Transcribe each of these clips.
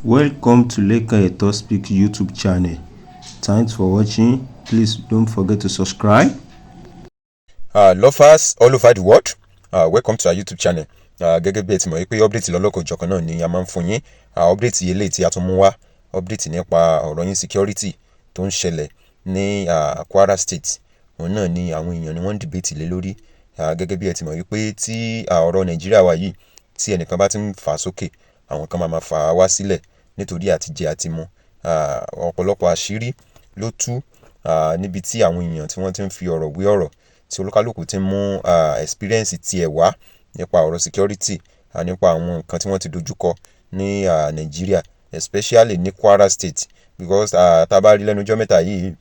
Welcome to Lekan Eto Speak YouTube channel. Thanks for watching. Please don't forget to subscribe. Lovers all over the world, welcome to our YouTube channel. Gẹ́gẹ́ bí ẹ ti mọ̀ pé update lọ́lọ́kan-ò-jọ̀kan náà ni a máa ń fún yín. Update eléyìí tí a tún mú wá, update nípa ọ̀rọ̀ insecurity tó ń ṣẹlẹ̀ ní Kwara State, òun náà ni àwọn èèyàn ni wọ́n ń debate lé lórí. Gẹ́gẹ́ bí ẹ ti mọ̀ wípé tí ọ̀rọ̀ Nàìjíríà wa yìí, tí ẹnìkan bá ti ń fà á sókè, àwọn kan máa ma fà á wá sílẹ̀ nítorí àtijẹ àti mu. Ọ̀pọ̀lọpọ̀ àṣírí ló tú níbi tí àwọn èèyàn tí wọ́n ti ń fi ọ̀rọ̀ wé ọ̀rọ̀, tí olúkálùkù ti ń mú experience tiẹ̀ wá nípa ọ̀rọ̀ security, nípa àwọn nǹkan tí wọ́n ti dojúkọ ní Nàìjíríà, especially ní Kwara State, because tá a bá rí lẹ́nu ọjọ́ mẹ́ta yìí,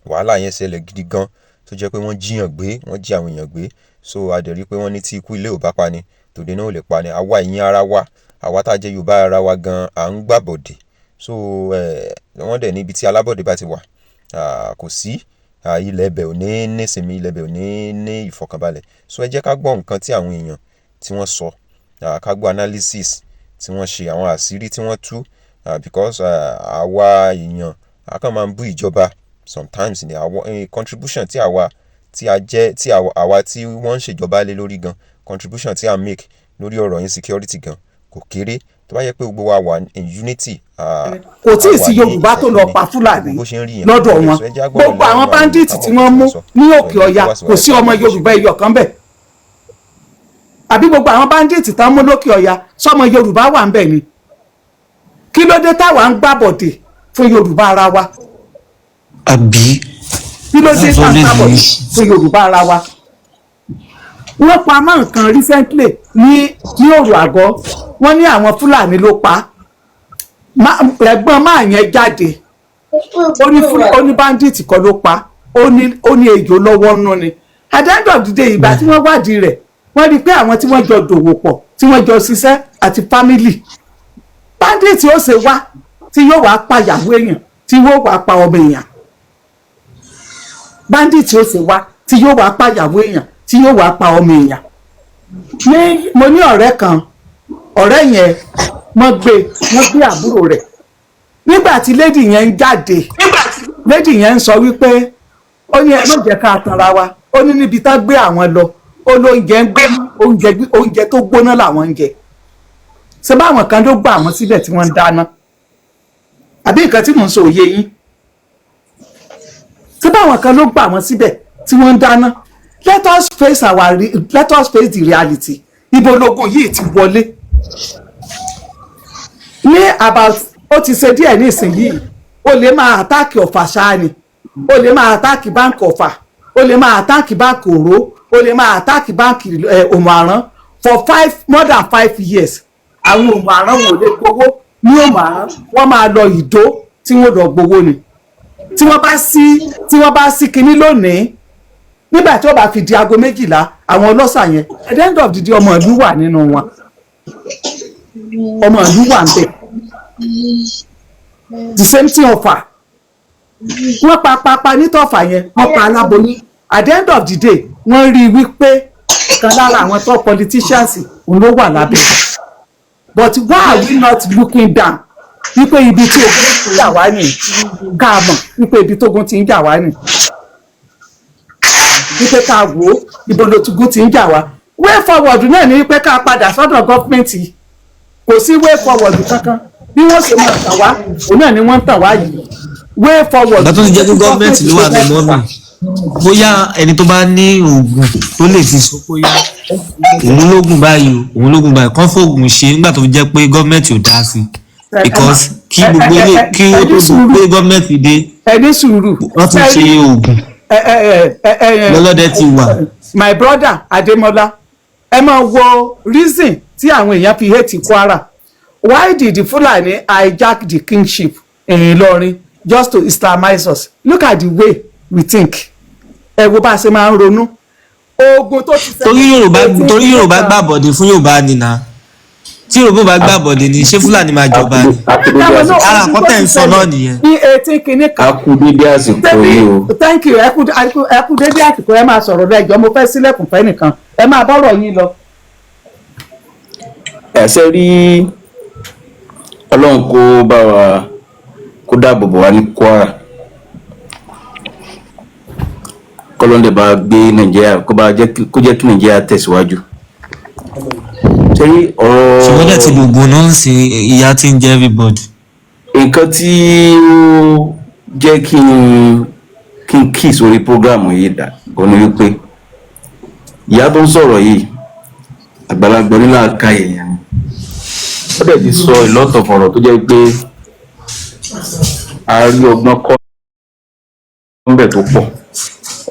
wàhálà yẹn ṣẹlẹ̀ gidi gan, tó jẹ́ pé wọ́n jí èèyàn gbé, wọ́n jí àwọn èèyàn gbé. So a dẹ̀ rí pé wọ́n ní tí ikú ilé ò bá pa ni, tòde náà ò lè pa ni. Àwa ìyẹn ara wa, àwa tá a jẹ́ Yorùbá ara wa gan, à ń gbàbọ̀dè. So wọ́n dẹ̀ níbi tí alábọ̀dé bá ti wà, kò sí ilẹ̀ ibẹ̀ ò ní nísinmi, ilẹ̀ ibẹ̀ ò ní ní ìfọ̀kànbalẹ̀. So ẹ jẹ́ ká gbọ́ nǹkan tí àwọn èèyàn tí wọ́n sọ, ká gbọ́ analysis tí wọ́n ṣe, àwọn àṣírí tí wọ́n tú, because àwa èèyàn a kàn máa ń bú ìjọba sometimes ni. Àwọn contribution tí àwa tí a jẹ́, tí àwa tí wọ́n ń ṣèjọba lé lórí gan, contribution tí a make lórí ọ̀rọ̀ insecurity gan kò kéré. Tó bá yẹ pé gbogbo wa wà in unity. Kò tí ì sí Yorùbá tó lọ pa Fúlàní lọ́dọ̀ wọn. Gbogbo àwọn bandit tí wọ́n mú ní Òkè Ọya, kò sí ọmọ Yorùbá ẹyọ kan bẹ̀. Àbí gbogbo àwọn bandit tán mú lókè Ọya, sọmọ Yorùbá wà ń bẹ̀ ni? Kí ló dé táwa ń gbàbọ̀dè fún Yorùbá ara wa? Àbí? Kí ló dé táwa ń gbàbọ̀dè fún Yorùbá ara wa? Wọ́n pa mọ́ nǹkan recently ní Òrò Àgọ́, wọ́n ní àwọn Fúlàní ló pa. Ẹ̀gbọ́n máa yẹn jáde, ó ní bandit kọ́ ló pa, ó ní ejò lọ́wọ́ nú ni. At the end of the day, ìgbà tí wọ́n wádìí rẹ̀, wọ́n rí i pé àwọn tí wọ́n jọ dòwò pọ̀, tí wọ́n jọ ṣiṣẹ́ àti family bandit, ó ṣe wá tí yóò wá pa ìyàwó èèyàn, tí yóò wá pa ọmọ èèyàn? Bandit ó ṣe wá tí yóò wá pa ìyàwó èèyàn, tí yóò wá pa ọmọ èèyàn? Ní mo ní ọ̀rẹ́ kan, ọ̀rẹ́ yẹn, wọ́n gbé àbúrò rẹ̀. Nígbà tí lady yẹn ń jáde, lady yẹn ń sọ wípé ó ní, "Ẹ má jẹ́ ká tanra wa." Ó ní níbi tá gbé àwọn lọ, ó lóúnjẹ ń gbé oúnjẹ, oúnjẹ tó gbóná làwọn ń jẹ. Ṣé báwọn kan ló gbà wọ́n síbẹ̀ tí wọ́n ń dáná? Àbí nǹkan tí mò ń sọ òye yín? Ṣé báwọn kan ló gbà wọ́n síbẹ̀ tí wọ́n ń dáná? Let us face the reality. Ibo logun yìí ti wọlé? Ní about, ó ti ṣe díẹ̀ ní ìsinyìí, ó lè máa attack Ọ̀fà ṣáá ni, ó lè máa attack báńkì Ọ̀fà, ó lè máa attack báńkì Òró, ó lè máa attack báńkì Òmù-Àrán for 5 more than 5 years. Àwọn Òmù-Àrán wọn ò lè gbowó ní Òmù-Àrán, wọ́n máa lọ Ìdó tí wọ́n lọ gbowó ni. Tí wọ́n bá sí kinní lónìí, nígbà tí ó bá fi di aago 12, àwọn ọlọ́ṣà yẹn, at the end of the day, ọmọ ìlú wà nínú wọn, ọmọ ìlú wà ń bẹ̀. The same thing Ọ̀fà, wọ́n pa pa pa nítọ̀fà yẹn, wọ́n pa aláboyún. At the end of the day, wọ́n rí i wípé kan lára àwọn top politicians, òun ló wà lábẹ́. But why are we not looking down wípé ibi tí ogun ti ń jà wá nì? Ká mọ̀ wípé ibi tógun ti ń jà wá nì, wípé ká wò ó, ibo lógun ti ń jà wá. Way forward náà ni wípé ká padà sọ́dọ̀ government. Kò sí way forward kankan. Bí wọ́n ṣe máa tàn wá, òun náà ni wọ́n ń tàn wá yìí. Way forward. Ìgbà tó ti jẹ́ pé government ló wà ní mọ́mì, bóyá ẹni tó bá ní oògùn tó lè fi sọ bóyá òun lóògùn báyìí o, òun lóògùn báyìí, kán fóògùn ṣe nígbà tó jẹ́ pé government ò dá sí, because kí gbogbo ilé kí ó tó di pé government dé, Ẹ ní sùúrù. wọ́n tún ṣe oògùn lọ́lọ́dẹ ti wà. My brother Ademola, ẹ máa wo reason tí àwọn èèyàn fi hate Kwara. Why did the Fulani hijack the kingship in Ilorin? Just to Islamize us. Look at the way we think. Ẹ wo bá a ṣe máa ń ronú. Ogun tó ti Torí Yorùbá gbàbọ̀dé fún Yorùbá nìna. Tí Yorùbá bá gbàbọ̀dé ni, ṣé Fúlàní máa jọba ni? Ara àkọ́tẹ̀ ń sọ náà nìyẹn. Ní 18 kìíní kan. A kú dédé àsìkò yìí o. Thank you. Ẹ kú dédé àsìkò. Ẹ máa sọ̀rọ̀ lẹ́jọ́, mo fẹ́ sílẹ̀kùn fẹ́ nìkan. Ẹ máa bọ́rọ̀ yín lọ. Ẹsẹ rí. Ọlọ́run kó bá wa, kó dáàbò bò wá ní Kwara, kọ́lọ́n dẹ̀ bá gbé Nàìjíríà, kó bá jẹ́ kó jẹ́ kí Nàìjíríà tẹ̀síwájú. Ṣé rí ọ̀rọ̀ Ṣùgbọ́n dẹ̀ ti lògùn náà ń sin, ìyá tí ń jẹ́ everybody. Nǹkan tí ó jẹ́ kí n kí sórí program yìí dà ó ní wípé ìyá tó ń sọ̀rọ̀ yìí, àgbàlagbà onílàáká èèyàn ni. Ó dẹ̀ ti sọ ìlọ́tọ̀ ọ̀rọ̀ tó jẹ́ pé a rí ọgbọ́n kọ́ níbẹ̀ tó pọ̀.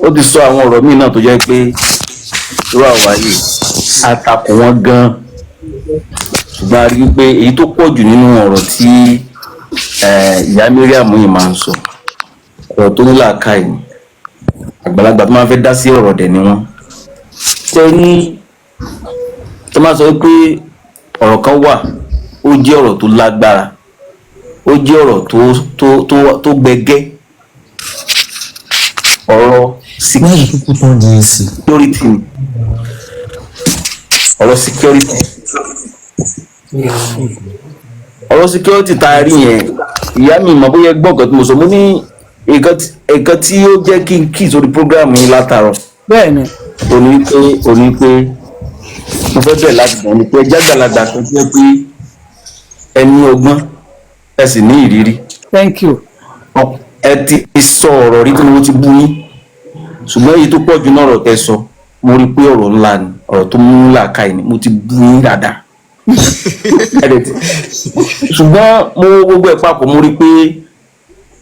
Ó ti sọ àwọn ọ̀rọ̀ míì náà tó jẹ́ pé irú àwa yìí a takò wọ́n gan-an, ṣùgbọ́n a rí i pé èyí tó pọ̀ jù nínú ọ̀rọ̀ tí ìyá Mariam yìí máa ń sọ, ọ̀rọ̀ tó ní làákàyè ni. Àgbàlagbà tó máa ń fẹ́ dá sí ọ̀rọ̀ dẹ̀ ni wọ́n ṣe ní tó máa sọ pé ọ̀rọ̀ kan wà, ó jẹ́ ọ̀rọ̀ tó lágbára, ó jẹ́ ọ̀rọ̀ tó gbẹgẹ́, ọ̀rọ̀ Why you people turn the AC? security ni. Ọ̀rọ̀ security, ọ̀rọ̀ security tá a rí yẹn, ìyá mi mọ̀ bóyá gbọ́ nǹkan tí mo sọ. Mo ní nǹkan tí ó jẹ́ kí n kí sórí program yín látàárọ̀ Bẹ́ẹ̀ ni. Òní pé mo fẹ́ bẹ̀rẹ̀ láti gbọ́n ni pé ẹjẹ́ àgbàlagbà kan jẹ́ pé ẹ ní ọgbọ́n, ẹ sì ní ìrírí. Thank you. Ẹ ti sọ ọ̀rọ̀ rí tí mo ti bú yín, ṣùgbọ́n èyí tó pọ̀ jù náà, ọ̀rọ̀ tẹ́ sọ, mo rí i pé ọ̀rọ̀ ńlá ni, ọ̀rọ̀ tó mú làákàyè ni. Mo ti bú yín dáadáa. Ẹ dẹ̀ ṣùgbọ́n mo wo gbogbo ẹ̀ papọ̀, mo rí i pé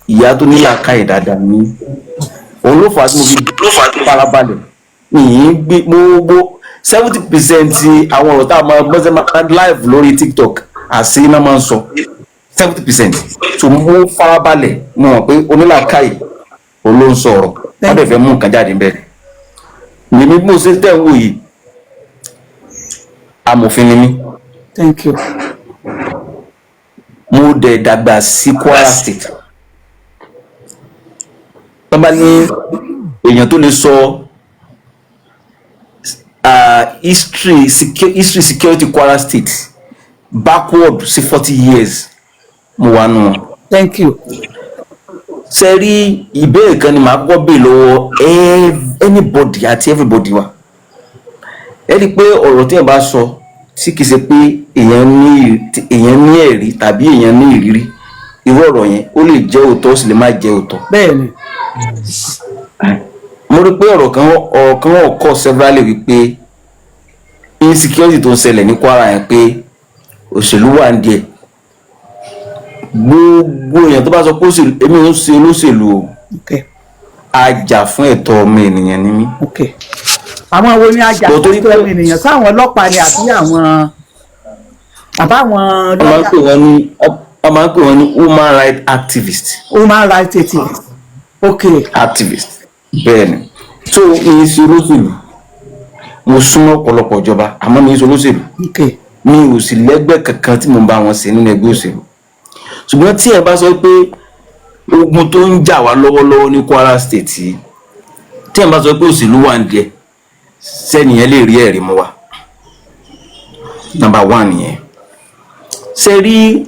ìyá tó ní làákàyè dáadáa ni. Òun ló fà á tí mo fi farabalẹ̀ mi yìí gbé. Mo gbó 70% àwọn ọ̀rọ̀ tá a máa gbọ́sẹ̀ máa live lórí TikTok, àṣírí náà máa ń sọ 70%. So mo farabalẹ̀, mo mọ̀ pé onílàákàyè òun ló ń sọ ọ̀rọ̀, wọ́n dẹ̀ fẹ́ mú nǹkan jáde níbẹ̀. Lèmi bí mo ṣe tẹ̀ ń wò yìí, amòfin ni mí. Thank you. Mo dẹ̀ dàgbà sí Kwara State. Wọ́n bá ní èèyàn tó lè sọ history security Kwara State backward sí 40 years, mo wà nù wọn. Thank you. Ṣe rí, ìbéèrè kan ni màá kọ́kọ́ béèrè lọ́wọ́ anybody àti everybody wa. Ẹ rí i pé ọ̀rọ̀ tí èèyàn bá sọ tí kìí ṣe pé èèyàn ní ẹ̀rí tàbí èèyàn ní ìrírí, irú ọ̀rọ̀ yẹn, ó lè jẹ́ òótọ́, ó sì lè má jẹ́ òótọ́. Bẹ́ẹ̀ ni. Mo rí i pé ọ̀rọ̀ kan ọ̀kọ́ severally wípé insecurity tó ń ṣẹlẹ̀ ní Kwara yẹn, pé òṣèlú wà ń díẹ̀. Gbogbo èèyàn tó bá sọ pé òṣèlú, èmi ò ń ṣe olóṣèlú o. Ajá fún ẹ̀tọ́ ọmọ ènìyàn ni mí. Ok, àwọn wo ni ajá Bọ̀ torí fún ọmọ ènìyàn? Sáwọn ọlọ́pàá ni àbí àwọn àbáwọn Wọ́n máa ń lọ́yà? pè wọ́n ní wọ́n máa ń pè wọ́n ní human rights activist. Human rights activist, ok. Activist, bẹ́ẹ̀ ni. So mi ń ṣe olóṣèlú. Mo súnmọ́ ọ̀pọ̀lọpọ̀ ìjọba, àmọ́ mi ń ṣe olóṣèlú. Mi ò sì lẹ́gbẹ́ kankan tí mo ń bá wọn ṣe nínú ẹgbẹ́ òṣèlú. Ṣùgbọ́n tí ẹ bá sọ pé ogun tó ń jà wá lọ́wọ́lọ́wọ́ ní Kwara State yìí, tí ẹ bá sọ pé òṣèlú wà ń díẹ̀, sẹ́niyẹn lè rí ẹ̀rí mú wa. Number one nìyẹn. Ṣe rí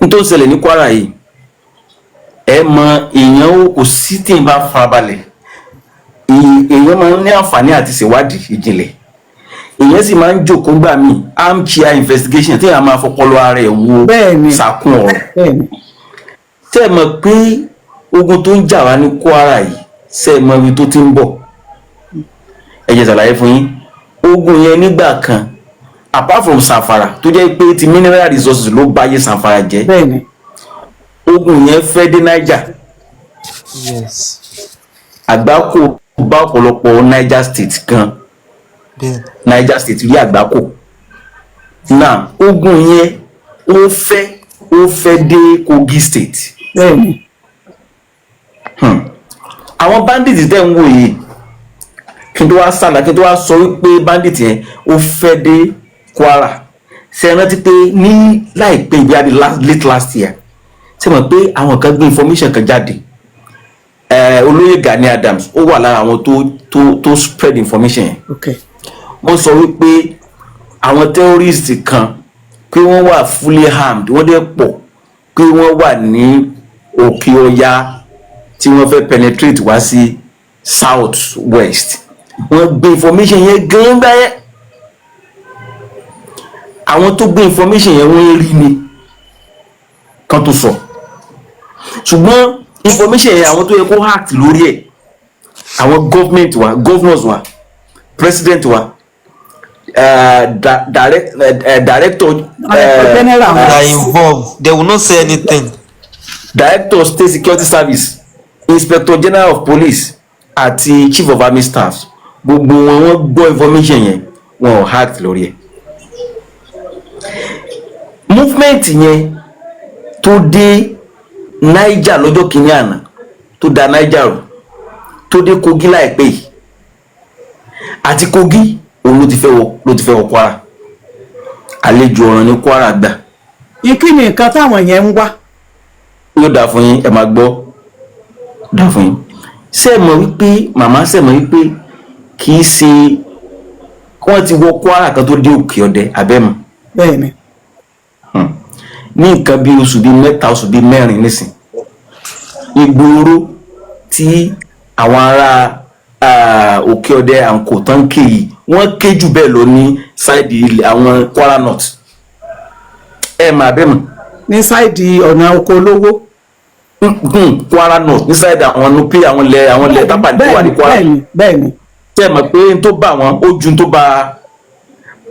n tó ń ṣẹlẹ̀ ní Kwara yìí, ẹ mọ èèyàn ó kò sí tí n bá farabalẹ̀, èèyàn máa ń ní àǹfààní àti ṣèwádìí ìjìnlẹ̀, èèyàn sì máa ń jókòó gbà míì, armchair investigation, tí èèyàn máa fọpọlọ ara ẹ̀ wo sàkún ọ̀rọ̀. Ṣé ẹ mọ̀ pé ogun tó ń jà wá ní Kwara yìí, ṣé ẹ mọ̀ ibi tó ti ń bọ̀? Ẹ jẹ́ ṣàlàyé fún yín. Ogun yẹn nígbà kan, apart from Zamfara tó jẹ́ pé ti mineral resources ló báyé Zamfara jẹ́, ogun yẹn fẹ́ dé Niger. Àgbákò bá ọ̀pọ̀lọpọ̀ Niger State gan. Niger State rí àgbákò now. Ogun yẹn ó fẹ́ dé Kogi State. Àwọn bandits tẹ̀ ń wò yìí, kí n tó wá sàlà, kí n tó wá sọ wípé bandit yẹn ó fẹ́ dé Kwara, ṣe é rántí pé ní láìpẹ́ ibi àbí late last year, ṣe mọ̀ pé àwọn kan gbé information kan jáde? Olóyè Gani Adams, ó wà lára àwọn tó spread information yẹn. Wọ́n sọ wípé àwọn terrorist kan Pé wọ́n wà fully armed, wọ́n dẹ̀ pọ̀, pé wọ́n wà ní Òkè Ọya tí wọ́n fẹ́ penetrate wá sí South West. Wọ́n gbé information yẹn gan gbáyẹ. Àwọn tó gbé information yẹn, wọ́n rí ni kan tó sọ, ṣùgbọ́n information yẹn, àwọn tó yẹ kó act lórí ẹ̀, àwọn government wa, governors wa, president wa, director Director general. They are involved, they will not say anything. Director, State Security Service, Inspector General of Police àti Chief of Army Staff, gbogbo wọn, wọ́n gbọ́ information yẹn, wọn ò act lórí ẹ̀. Movement yẹn tó dé Niger lọ́jọ́ kìíní àná, tó da Niger rò, tó dé Kogi láìpẹ́ yìí, àti Kogi òun ló ti fẹ́ wọ Kwara. Àlejò ọ̀ràn ní Kwara gbà. Kí ni nǹkan táwọn yẹn ń wá? Yóò dáa fún yín, ẹ máa gbọ́, dáa fún yín. Ṣé ẹ mọ̀ wípé màmá, ṣé ẹ mọ̀ wípé kì í ṣe wọ́n ti wọ Kwara kan tó dé Òkè Ọdẹ abẹ́mọ̀? Bẹ́ẹ̀ ni. Ní nǹkan bí oṣù bíi 3, oṣù bíi 4 nísìn, ìgboro tí àwọn ará Òkè Ọdẹ àǹkó tán ké yìí, wọ́n ké jù bẹ́ẹ̀ lọ ní side ilẹ̀ àwọn Kwara North. Ẹ mà abẹ́mọ̀? Ní side ọ̀nà oko olówó. Kwara North, ní side àwọn Nupe, àwọn ilẹ̀ Tápà tó wà ní Kwara. Bẹ́ẹ̀ni, bẹ́ẹ̀ni. Tẹ́ ẹ mọ̀ pé n tó bá wọn ó ju n tó bá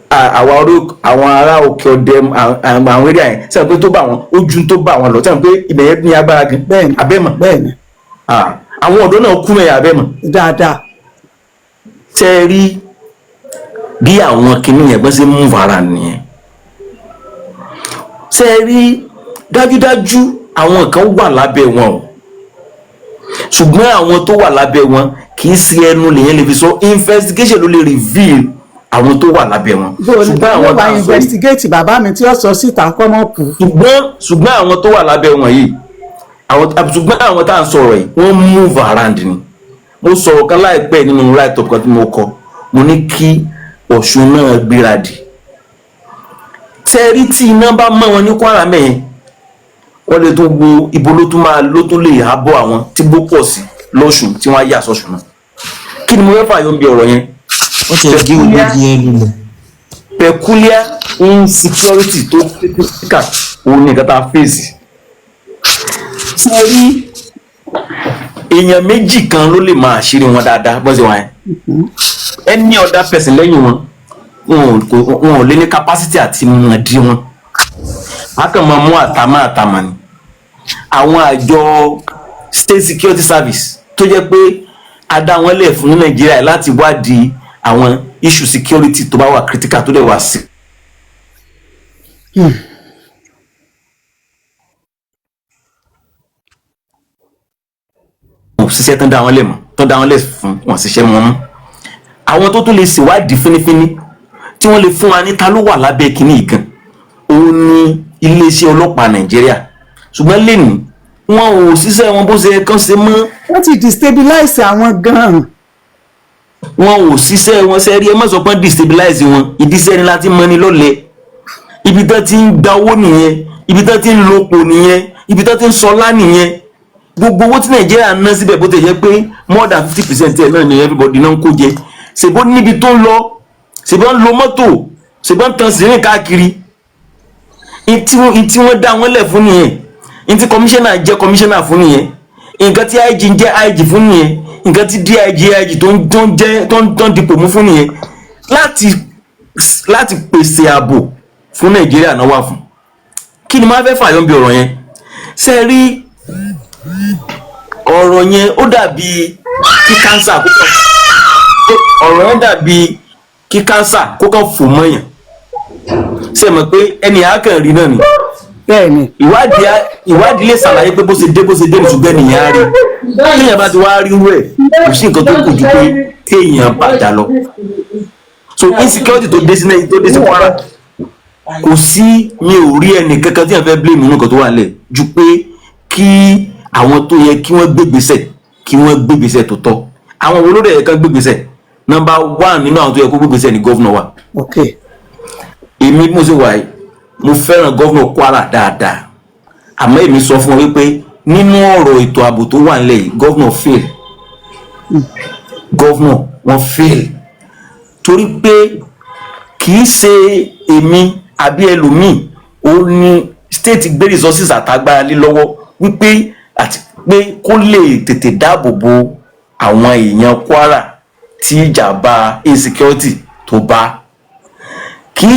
àwa orí àwọn ará Òkè Ọdẹ, àwọn eré yẹn, tẹ́ ẹ mọ̀ pé tó bá wọn ó ju n tó bá wọn lọ? Tẹ́ ẹ mọ̀ pé ibẹ̀ yẹn ní agbára gan? Bẹ́ẹ̀ni. Abẹ́mọ̀? Bẹ́ẹ̀ni. Àwọn ọ̀dọ́ náà kú mẹ́yà, abẹ́mọ̀? Dáadáa. Tẹ́ ẹ rí bí àwọn kinní yẹn bọ́n ṣe mú vara nìyẹn? Tẹ́ ẹ rí dájúdájú àwọn kan wà lábẹ́ wọn o, ṣùgbọ́n àwọn tó wà lábẹ́ wọn, kì í ṣe ẹnu lèyẹn lè fi sọ. Investigation ló lè reveal àwọn tó wà lábẹ́ wọn. Bó o Ṣùgbọ́n àwọn wá tá à ń sọ yìí, investigate bàbá mi tí ó sọ síta kọ́ mọ́ kú. Ṣùgbọ́n àwọn tó wà lábẹ́ wọn yìí, àwọn, ṣùgbọ́n àwọn tá à ń sọ̀rọ̀ yìí, wọ́n move around ni. Mo sọ̀rọ̀ kan láìpẹ́ nínú write up kan tí mo kọ, mo ní kí Ọ̀ṣun náà gbéradì. Tẹ́rí tí iná bá mọ́ wọn ní Kwara mẹ́yẹn, wọ́n lè tún wo ibo ló tún máa ló tún lè hábọ̀ àwọn tí bó pọ̀ sí lọ́ṣùn tí wọ́n á yà sọ́ṣùn náà. Kí ni mo fẹ́ fààyàn bí ọ̀rọ̀ yẹn? Wọ́n ti gé ògbógi yẹn lulẹ̀. Peculiar insecurity tó critical, òun ni nǹkan tá a fèsì. Ṣe rí èèyàn méjì kan ló lè máa àṣírí wọn dáadáa bó ṣe wà yẹn. Any other person lẹ́yìn wọn, wọn ò lè ní capacity àti mọ̀ dí wọn. A kàn máa mú àtàmà àtàmà ni. Àwọn àjọ State Security Service tó jẹ́ pé a dá wọn lẹ̀ fún Nàìjíríà láti wádìí àwọn issue security tó bá wà critical, tó dẹ̀ wà sí wọn ò ṣiṣẹ́ tán dá wọn lẹ̀ mọ́, tán dá wọn lẹ̀ fún wọn ṣiṣẹ́ wọn mọ́. Àwọn tó tún lè ṣèwádìí fínífíní tí wọ́n lè fún wa ní ta ló wà lábẹ́ kínní yìí gan, òun ni iléeṣẹ́ ọlọ́pàá Nàìjíríà. Ṣùgbọ́n lẹ́nu wọn ò ṣiṣẹ́ wọn bó ṣe yẹ kán ṣe mọ́. Wọ́n ti destabilize àwọn gan-an. Wọn ò ṣiṣẹ́ wọn. Ṣe rí, ẹ má sọ pé destabilize wọn. Ìdíṣẹ́ ni láti mọ́ni lọ́lẹ̀. Ibi tán ti ń gba owó nìyẹn, ibi tán ti ń lopò nìyẹn, ibi tán ti ń sọlá nìyẹn. Gbogbo owó tí Nàìjíríà ń ná síbẹ̀, bó ti jẹ́ pé more than 50% ẹ̀ náà ni everybody náà ń kó jẹ, ṣèbó níbi tó ń lọ, ṣèbó ń lo mọ́tò, ṣèbó ń tan siren káàkiri. Ìtí wọ́n dá wọn lẹ̀ fún nìyẹn. Ìtí kọmíṣánná jẹ́ kọmíṣánná fún nìyẹn. Nǹkan tí IG ń jẹ́ IG fún nìyẹn. Nǹkan tí DIG IG tó ń jẹ́ tó ń dipò mú fún nìyẹn, láti pèsè ààbò fún Nàìjíríà náà wà fún. Kí ni máa fẹ́ fàyọ́ bí ọ̀rọ̀ yẹn? Ṣe rí ọ̀rọ̀ yẹn, ó dàbí kí cancer kó kàn, ọ̀rọ̀ yẹn dàbí kí cancer kó kàn fò mọ́yàn. Ṣe mọ̀ pé ẹni àákàn rí náà ni? Bẹ́ẹ̀ ni. Ìwádìí lè ṣàlàyé pé bó ṣe dé, ṣùgbọ́n ènìyàn á rí. Téèyàn bá ti wá rí irú ẹ̀, kò sí nǹkan tó kù ju pé kéèyàn bàjá lọ. So insecurity tó dé sí náà, tó dé sí Kwara, kò sí, mi ò rí ẹnì kankan tí yẹn fẹ́ blame nínú nǹkan tó wà nílẹ̀ ju pé kí àwọn tó yẹ kí wọ́n gbégbèsè, kí wọ́n gbégbèsè tó tọ́. Àwọn wo ló dẹ̀ yẹ kán gbégbèsè? Number one nínú àwọn tó yẹ kó gbégbèsè ni governor wa. Èmi bí mo ṣe wà yìí, Mo fẹ́ràn governor Kwara dáadáa, àmọ́ èmi sọ fún ọ wípé nínú ọ̀rọ̀ ètò ààbò tó wà nílẹ̀ yìí, governor fail. Governor wọn fail torí pé kì í ṣe èmi àbí ẹlòmíì ó ní state gbé resources àtagbára lé lọ́wọ́ wípé àti pé kó lè tètè dáàbò bo àwọn èèyàn Kwara tí ìjàmbá insecurity tó bá kí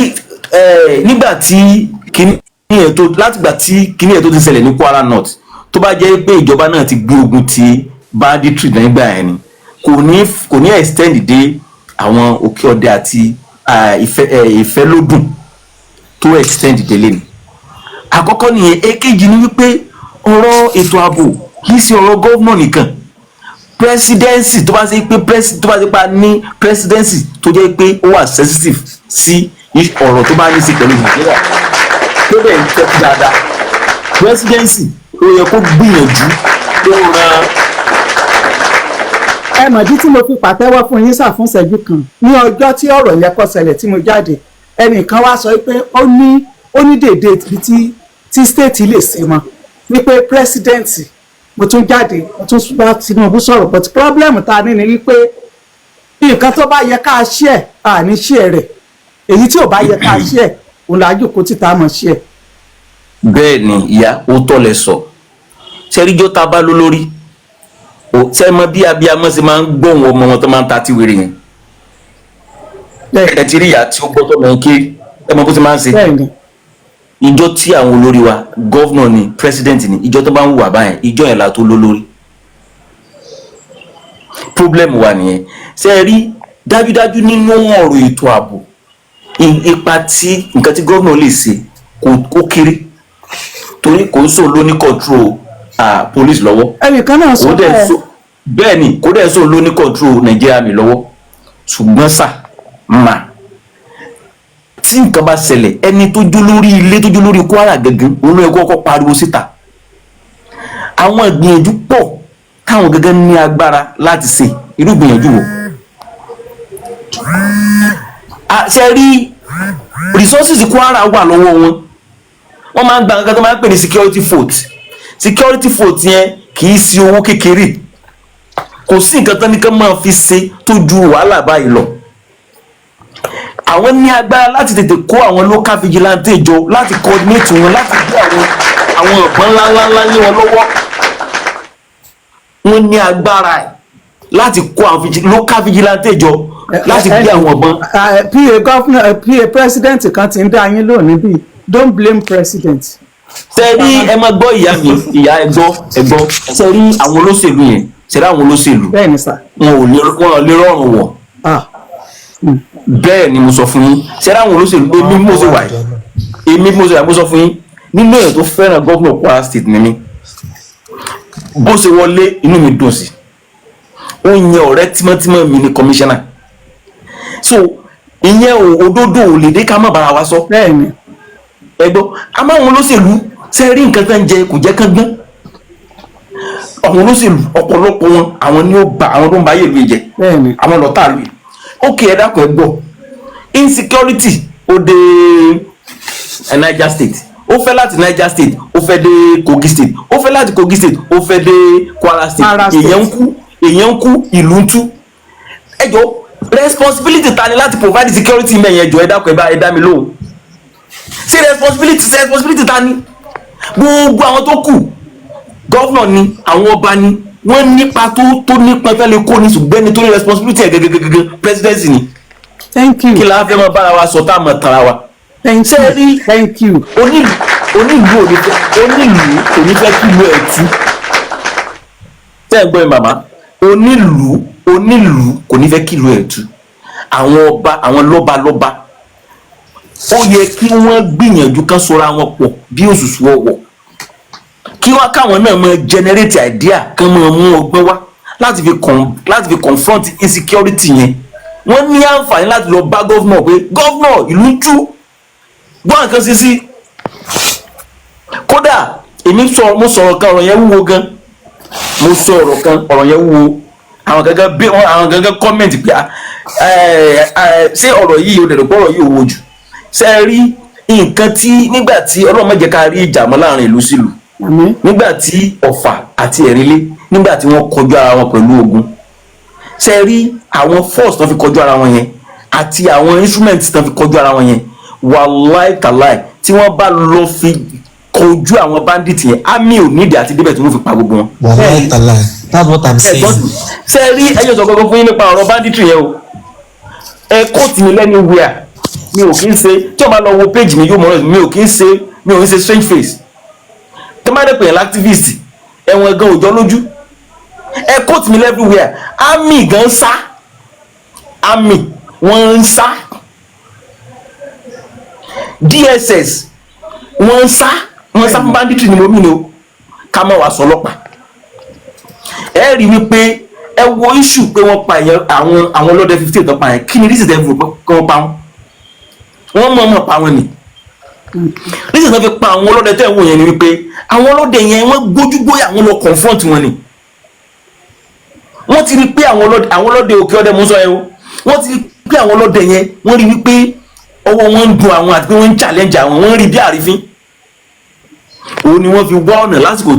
nígbà tí kíní yẹn tó, látìgbà tí kíní yẹn tó ti ṣẹlẹ̀ ní Kwara North, tó bá jẹ́ pé ìjọba náà ti gbé ogun ti banditry nígbà yẹn ni kò ní extend dé àwọn Òkè Ọdẹ àti Ìfẹ́lódùn tó extend délé ni. Àkọ́kọ́ nìyẹn. Èkejì ni wípé ọ̀rọ̀ ètò ààbò kì í ṣe ọ̀rọ̀ gómìnà nìkan. Presidency, tó bá ṣe pé a ní presidency tó jẹ́ pé ó wà sensitive sí ọ̀rọ̀ tó bá ní sí pẹ̀lú Nàìjíríà, tó dẹ̀ ń tẹ́tí dáadáa, presidency ó yẹ kó gbìyànjú kó ran Ẹ mọ̀dí tí mo fi pàtẹ́wọ́ fún yín sà fún ìṣẹ́jú kan. Ní ọjọ́ tí ọ̀rọ̀ yẹn kọ́ ṣẹlẹ̀ tí mo jáde, ẹnìkan wá sọ pé ó ní dèdè ibi tí state lè ṣe mọ́ wípé president. Mo tún jáde, mo tún bá Tinubu sọ̀rọ̀, but problem ta ní ni wípé nǹkan tó bá yẹ ká share, à ní share rẹ̀. Èyí tí ò bá yẹ ká share, òun là á jòkó títa mọ̀ share. Bẹ́ẹ̀ ni ìyá, ó tọ́ lẹ sọ. Sẹ́ríjọ́ tá a bá ló lórí ṣe mọ bí abiyamọ ṣe máa ń gbóhùn ọmọ wọn tó máa ń ta tí wèrè yẹn? Ẹ ti rí ìyá tí ó gbọ́ tọ́mọ yẹn kiri, ẹ mọ bó ṣe máa ń ṣe. Bẹ́ẹ̀ni. Ìjọ tí àwọn olórí wa, governor ni, president ni, ìjọ tó bá ń hùwà báyẹn, ìjọ yẹn la tó lólórí. Problem wa nìyẹn. Ṣe é rí dájúdájú nínú ọ̀rọ̀ ètò ààbò, ipa tí nǹkan tí gómìnà lè ṣe kò ó kéré, torí kò ń sọ ló ní control police lọ́wọ́. Ẹnìkan náà sọ Kò dẹ̀ bẹ́ẹ̀. So bẹ́ẹ̀ ni, kò dẹ̀ sọ ló ní control Nàìjíríà mi lọ́wọ́. Ṣùgbọ́n sà mà tí nǹkan bá ṣẹlẹ̀, ẹni tó jó lórí ilé, tó jó lórí Kwara gangan, òun ló yẹ kó kọ́kọ́ pariwo síta. Àwọn ìgbìyànjú pọ̀ táwọn gangan ní agbára láti ṣe. Irú ìgbìyànjú wo? Ṣe rí resources Kwara wà lọ́wọ́ wọn. Wọ́n máa ń gba nǹkan tó máa ń pè ní security vote. Security vote yẹn kì í ṣe owó kékeré. Kò sí nǹkan tán ní ká máa fi ṣe tó ju wàhálà báyìí lọ. Àwọn ní agbára láti tètè kó àwọn local vigilante jọ, láti coordinate wọn, láti gbé àwọn ọ̀pọ̀n ńláńláńlá lé wọn lọ́wọ́. Wọ́n ní agbára ẹ̀ láti kó àwọn local vigilante jọ, láti gbé àwọn ọ̀bọ̀n. Pa governor, pa president kan ti ń dá yín lónìí bíi, "Don't blame president." Ṣe rí, ẹ máa gbọ́, ìyá mi, ìyá, ẹ gbọ́, ẹ gbọ́. Ṣe rí àwọn olóṣèlú yẹn, ṣe rí àwọn olóṣèlú, Bẹ́ẹ̀ ni sà. wọn ò lè rọrùn wọ̀. Bẹ́ẹ̀ ni mo sọ fún yín. Ṣe rí àwọn olóṣèlú, èmi bí mo ṣe wà yìí, èmi bí mo ṣe wà, mo sọ fún yín, nínú èèyàn tó fẹ́ràn gómìnà Kwara State ni mí. Bó ṣe wọlé, inú mi dùn sí. Ó yan ọ̀rẹ́ tímọ́tímọ́ mi ní kọmíṣánná, so ìyẹn ò òdodo ò lè dé ká má bára wa sọ. Bẹ́ẹ̀ ni. Ẹ gbọ́, àmọ́ àwọn olóṣèlú, ṣe rí nǹkan tán jẹ, kò jẹ́ kán gbọ́n. Àwọn olóṣèlú, ọ̀pọ̀lọpọ̀ wọn, àwọn ni ó ba, àwọn tó ń ba ayé ìlú yìí jẹ. Bẹ́ẹ̀ ni. Àwọn lọ́tà ìlú yìí. Ókè, ẹ dákun, ẹ gbọ́, insecurity ó dé Niger State, ó fẹ́ láti Niger State, ó fẹ́ dé Kogi State, ó fẹ́ láti Kogi State, ó fẹ́ dé Kwara State. Kwara State. Èèyàn ń kú, èèyàn ń kú, ìlú ń tú. Ẹ jọ, responsibility ta ni láti provide security mẹ́yẹn? Jọ, ẹ dákun, ẹ bá ẹ dá mi lóhùn. Ṣé responsibility ta ni? Gbogbo àwọn tó kù, governor ni, àwọn ọba ni, wọ́n nípa tó nípa fẹ́ lè kó ní, ṣùgbọ́n ẹni tó ní responsibility ẹ̀ gẹ́gẹ́gẹ́gẹ́, presidency ni. Thank you. Kí la fẹ́ máa bára wa sọ tá a mọ̀ tara wa? Thank Ṣé you. Thank you. Onílùú ò ní fẹ́ kí ìlú ẹ̀ tú. Tẹ́ ẹ gbọ́ mi, màmá, onílùú kò ní fẹ́ kí ìlú ẹ̀ tú. Àwọn ọba, àwọn lọ́ba lọ́ba, ó yẹ kí wọ́n gbìyànjú kán sora wọn pọ̀ bí òṣùṣù ọwọ̀, kí wọ́n káwọn náà máa generate idea, kán máa mú ọgbọ́n wá láti fi confront insecurity yẹn. Wọ́n ní àǹfààní láti lọ bá governor pé, "Governor, ìlú ń tú, gbọ́ nǹkan sí sí." Kódà èmi sọ, mo sọ̀rọ̀ kan, ọ̀rọ̀ yẹn wúwo gan. Mo sọ ọ̀rọ̀ kan, ọ̀rọ̀ yẹn wúwo. Àwọn gangan bí wọn, àwọn gangan comment pé, "Ah, ẹ ẹ, ṣé ọ̀rọ̀ yìí o dẹ̀rọ̀ pé ọ̀rọ̀ yìí ò wo jù?" Ṣe é rí Nǹkan tí nígbà tí Ọlọ́run má jẹ́ ká rí ìjà mọ́ láàrin ìlú sílùú, Àmín. nígbà tí Ọ̀fà àti Ẹ̀rínlé, nígbà tí wọ́n kọjú ara wọn pẹ̀lú ogun, ṣe rí àwọn force tó fi kọjú ara wọn yẹn àti àwọn instruments tó fi kọjú ara wọn yẹn, wàláì tàláì, tí wọ́n bá lọ fi kojú àwọn bandit yẹn, army ò nídìí àti débẹ̀ tí wọ́n fi pa gbogbo wọn. Wàláì tàlà, that's what I'm saying. Ẹ̀gbọ́n, ṣe rí ẹyọ sọ kankan fún yín nípa ọ̀rọ̀ banditry yẹn o. Ẹ quote mi lẹ́ni wíà, mi ò kí ń ṣe. Tí o bá lọ wo page mi, yóò mọ̀ mi ò kí ń ṣe, mi ò ń ṣe strange face. Tí wọ́n bá dẹ̀ pè yẹn l'activist, ẹ̀wọ̀n gan òjọ́ lójú. Ẹ quote mi everywhere. Army gan sá, army wọ́n ń sá, DSS wọ́n ń sá, wọ́n ń sá fún banditry ni mo mí ni o. Ká má wàá sọ ọlọ́pàá. Ẹ rí wípé ẹ wo issue pé wọ́n pa èèyàn, àwọn ọlọ́dẹ 15 tó pa yẹn. Kí ni reason tẹ́ fi rò pé kí wọ́n pa wọ́n? Wọ́n mọ̀ mọ̀ pa wọ́n ni. Reason tó fi pa àwọn ọlọ́dẹ tẹ́ ń wò yẹn ni wípé àwọn ọlọ́dẹ yẹn, wọ́n gbójúgbóyà, wọ́n lọ confront wọn ni. Wọ́n ti rí pé àwọn ọlọ́dẹ òkè ọdẹ mú sọ yẹn o, wọ́n ti rí pé àwọn ọlọ́dẹ yẹn, wọ́n rí wípé ọwọ́ wọn ń dun àwọn àti pé wọ́n ń challenge àwọn. Wọ́n rí bí àrífín, òun ni wọ́n fi wá ọ̀nà lásìkò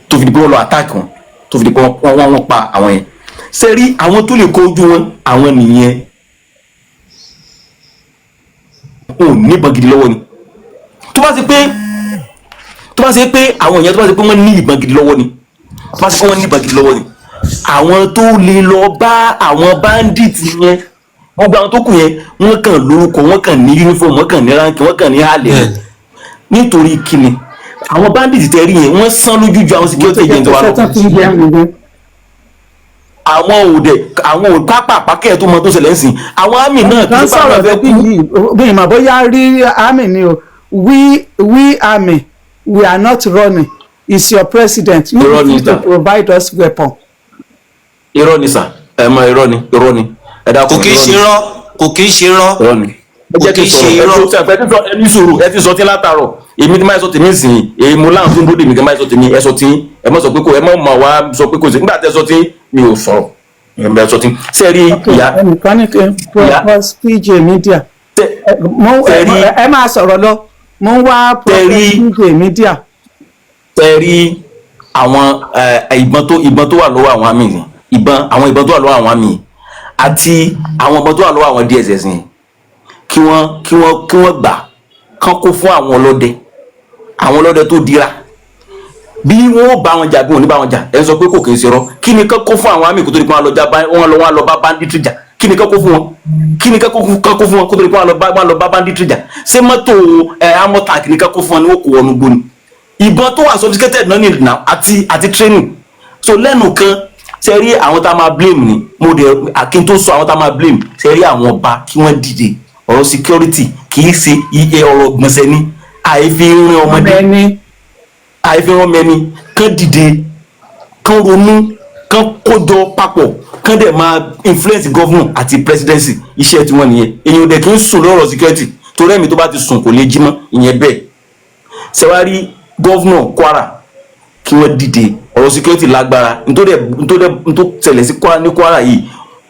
tó fi di pé wọ́n lọ attack wọn, tó fi di pé wọ́n pa àwọn yẹn. Ṣe rí àwọn tó lè kó ojú wọn, àwọn nìyẹn ò níbọn gidi lọ́wọ́ ni. Tó bá ṣe pé àwọn èèyàn, tó bá ṣe pé wọ́n ní ìbọn gidi lọ́wọ́ ni, tó bá ṣe pé wọ́n ní ìbọn gidi lọ́wọ́ ni, àwọn tó lè lọ bá àwọn bandit yẹn, gbogbo àwọn tó kù yẹn, wọ́n kàn lórúkọ, wọ́n kàn ní uniform, wọ́n kàn ní rank, wọ́n kàn ní halẹ̀. Nítorí kíni? Àwọn bandit tẹ rí yẹn, wọ́n sán lójú ju àwọn security agent wa lọ. Ṣé tán fi ń jẹun nìyẹn? Àwọn òde, àwọn òde pápá àpákẹ́ tó mọ tó ṣẹlẹ̀ ń sìn, àwọn army náà kì Kan í bá wọn sọ̀rọ̀ fẹ́ bí kú. yìí, bí ìmọ̀ bóyá rí army ni o. We army, we are not running. It's your president you Irọ́ ni, need to sir. provide us weapon. Irọ́ ni sà, ẹ mọ, irọ́ ni, irọ́ ni, ẹ dákun. Kò kí ń ṣe rọ́, kò kí ń ṣe rọ́. Irọ́ ni. Ẹ jẹ́ Kò kí kí n ń ṣe sọ̀rọ̀. Ẹ irọ́. tó ṣe ẹ ti sọ, ẹ ní sùúrù, ẹ ti sọ tí látàárọ̀. Èmi tí máa sọ tèmi sìn, èyí mo láǹ tó ń dóde mi gan máa sọ tèmi. Ẹ sọ tí ẹ má sọ pé kò, ẹ má mà wá sọ pé kò sí nígbà tẹ sọ tí mi ò sọ̀rọ̀. Ẹ bẹ sọ tí ṣe rí ìyá. Ẹnìkan ní kí n Ìyá. Propose PJ Media. Tẹ rí Ẹ máa sọ̀rọ̀ lọ, mo ń wá Tẹ rí- Propose PJ Media. Tẹ rí àwọn ìbọn tó wà lọ́wọ́ àwọn army yẹn, ìbọn, àwọn ìbọn tó wà lọ́wọ́ àwọn army yẹn àti àwọn ìbọn tó wà lọ́wọ́ àwọn DSS yẹn, kí wọ́n gbà kán kó fún àwọn ọlọ́dẹ, àwọn ọlọ́dẹ tó dira. Bí wọ́n ó bá wọn jà, bí wọ́n ò ní bá wọn jà, ẹ sọ pé kò kì í ṣe rọ. Kí ni kán kó fún àwọn army kó tó di pé wọ́n lọ já bá wọ́n lọ, wọ́n lọ bá banditry jà? Kí ni kán kó fún wọn? Kí ni kán kó fún wọn kó tó di pé wọ́n lọ bá banditry jà? Ṣé mọ́tò ẹ armor tank ni kán kó fún wọn ni wọ́n kó wọnú gbóni? Ìbọn tó wà sophisticated náà ní now àti training. So lẹ́nu kan, ṣe rí àwọn tá a máa blame ni mo dẹ̀ akin tó sọ àwọn tá a máa blame. Ṣe rí àwọn ọba, kí wọ́n dìde. Ọ̀rọ̀ security kì í ṣe iye ọ̀rọ̀ gbọ̀nsẹ̀ ni àìfi rin ọmọdé, ẹni àìfi rán mẹni. Kán dìde, kán ronú, kán kójọ papọ̀, kán dẹ̀ máa influence governor àti presidency. Iṣẹ́ tí wọ́n nìyẹn. Èyàn ò dẹ̀ kí ń sùn lọ́rọ̀ security, torí ẹ̀mí tó bá ti sùn kò lè jí mọ́. Ìyẹn bẹ́ẹ̀. Ṣẹwárí governor Kwara, kí wọ́n dìde. Ọ̀rọ̀ security lágbára. Nítorí ṣẹlẹ̀ sí Kwara, ní Kwara yìí,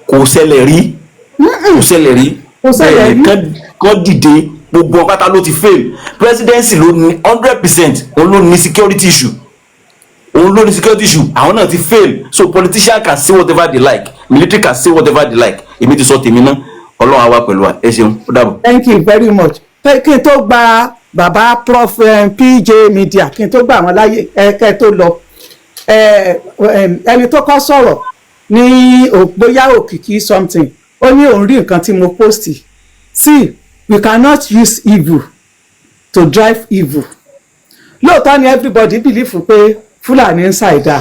kò ṣẹlẹ̀ rí, kò ṣẹlẹ̀ rí. Kò ṣẹlẹ̀ Bẹ́ẹ̀ ni, rí. Kán dìde. Gbogbo wọn pátá ló ti fail. Presidency ló ní 100%, òun ló ní security issue, òun ló ní security issue. Àwọn náà ti fail. So politician can say whatever they like, military can say whatever they like. Èmi ti sọ tèmi náà. Ọlọ́run á wà pẹ̀lú wa. Ẹ ṣeun, ó dàbọ̀. Thank you very much. Pé kí n tó gba bàbá Prof PJ Media, kí n tó gbà wọ́n láyè, ẹ kẹ́ tó lọ, ẹni tó kọ́ sọ̀rọ̀ ní bóyá òkìkí something, ó ní òun rí nǹkan tí mo post. See, we cannot use evil to drive evil. Lóòótọ́ ni everybody believe pé Fúlàní ń ṣàìdá.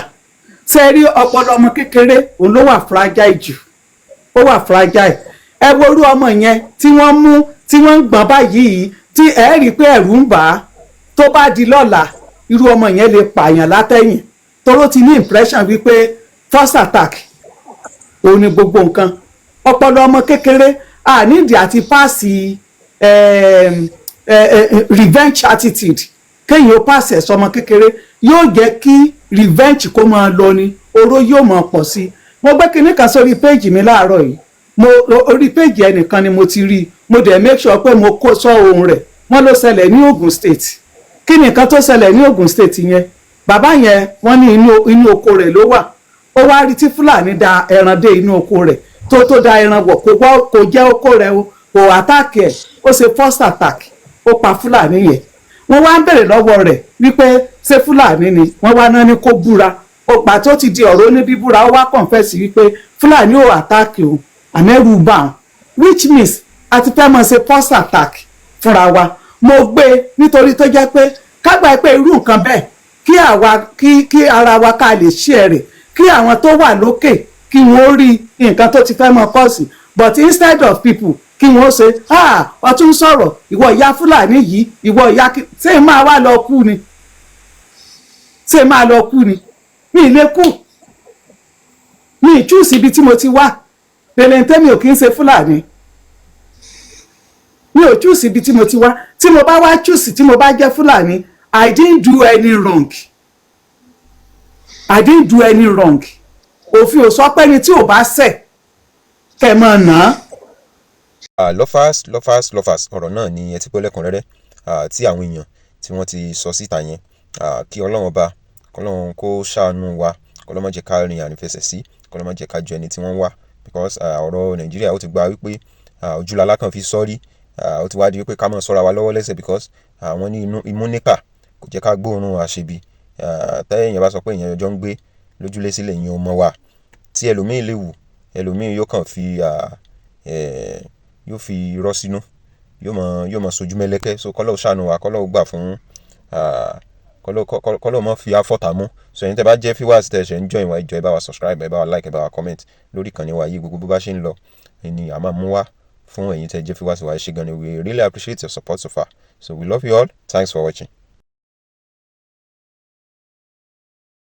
Ṣe rí ọpọlọ ọmọ kékeré, òun ló wà fragile jù, ó wà fragile. Ẹ wo orú ọmọ yẹn tí wọ́n mú, tí wọ́n ń gbọ̀n báyìí, tí ẹ rí i pé ẹ̀rù ń bà á. Tó bá di lọ́la, irú ọmọ yẹn lè pààyàn látẹ̀yìn, toró ti ní impression wípé first attack òun ni gbogbo nǹkan. Ọpọlọ ọmọ kékeré, a nídìí àti pass revenge attitude. Kéèyàn ó pass ẹ̀ sọmọ kékeré, yóò jẹ́ kí revenge kó máa lọ ni. Oró yóò mọ̀ pọ̀ sí i. Mo gbé kinní kan sórí péèjì mi láàárọ̀ yìí. Mo orí péèjì ẹnìkan ni mo ti rí i. Mo dẹ̀ make sure pé mo kó sọ ohun rẹ̀. Wọ́n ló ṣẹlẹ̀ ní Ogun State. Kí ni nǹkan tó ṣẹlẹ̀ ní Ogun State yẹn? Bàbá yẹn, wọ́n ní inú oko rẹ̀ ló wà. Ó wá rí tí Fúlàní da ẹran dé inú oko rẹ̀, tó da ẹran wọ̀. Kò gbọ́, kò jẹ́ oko rẹ̀ o, kò attack ẹ̀. Ó ṣe first attack, ó pa Fúlàní yẹn. Wọ́n wá ń bèrè lọ́wọ́ rẹ̀ wípé ṣé Fúlàní ni? Wọ́n wá náà ní kó búra. Ó pa tó ti di ọ̀rọ̀ oní bíbúra, ó wá confess wípé Fúlàní ò attack o, àmẹ́rù bá wọn, which means a ti fẹ́ mọ̀ ṣe first attack fúnra wa. Mo gbé nítorí tó jẹ́ pé kágbà pé irú nǹkan bẹ́ẹ̀, kí àwa kí ara wa ká lè ṣe rẹ̀, kí àwọn tó wà lókè kí wọ́n rí nǹkan tó ti fẹ́ mọ kọ́ọ̀sì. But instead of people kí wọ́n ṣe, "Ah, ọtún sọ̀rọ̀, ìwọ ìyá Fúlàní yìí, ìwọ ìyá kí." Ṣé máa wá lọ kú ni? Ṣé máa lọ kú ni? Mi ì lè kú. Mi ì choose ibi tí mo ti wá. Pèlèntẹ́mi ò kí ń ṣe Fúlàní. Mi ò choose ibi tí mo ti wá. Tí mo bá wá choose, tí mo bá jẹ́ Fúlàní, I didn't do any wrong. I didn't do any wrong. Òfin ò sọ pé ẹni tí ò bá ṣẹ̀ kẹ́ mọ̀ náà. Lovers, lovers, lovers, ọ̀rọ̀ náà ni ẹ ti gbọ́ lẹ́kùnrẹ́rẹ́ tí àwọn èèyàn tí wọ́n ti sọ síta yẹn. Kí Ọlọ́run Ọba, kọ́lọ́run kó ṣàánú wa, kọ́lọ́run má jẹ́ ká rìn àrífẹsẹ̀ sí, kọ́lọ́run má jẹ́ ká jọ ẹni tí wọ́n ń wá, because ọ̀rọ̀ Nàìjíríà, ó ti gba wípé ojúlalá kan fi sọ́rí. Ó ti wá di wípé ká máa sọ́ra wa lọ́wọ́ lẹ́sẹ̀, because wọ́n ní inú imú níkà, kò jẹ́ ká gbóòórùn àṣebi. Tẹ́yìn bá sọ pé èèyàn jọ ń gbé lójúlé sílẹ̀, ìyẹn ò mọ̀ wà tí ẹlòmíì lè wù. Ẹlòmíì yóò kàn fi yóò fi irọ́ sínú, yóò mọ sojú mẹ́lẹ́kẹ́. So kọ́lọ́hun ṣàánú wa, kọ́lọ́hun gbà fún, kọ́lọ́hun má fi afọ́ta mú. So ẹ̀yin tẹ́ bá jẹ́ viewers, tẹ́ ṣe ń join wa, ẹ jọ̀ọ́, ẹ bá wa subscribe, ẹ bá wa like, ẹ bá wa comment lórí ìkànnì wa yìí. Gbogbo bó bá ṣe ń lọ ni a máa mú wá fún ẹ̀yin tẹ́ jẹ́ viewers wa. Ẹ ṣé gan ni. We really appreciate your support so far. So we love you all. Thanks for watching.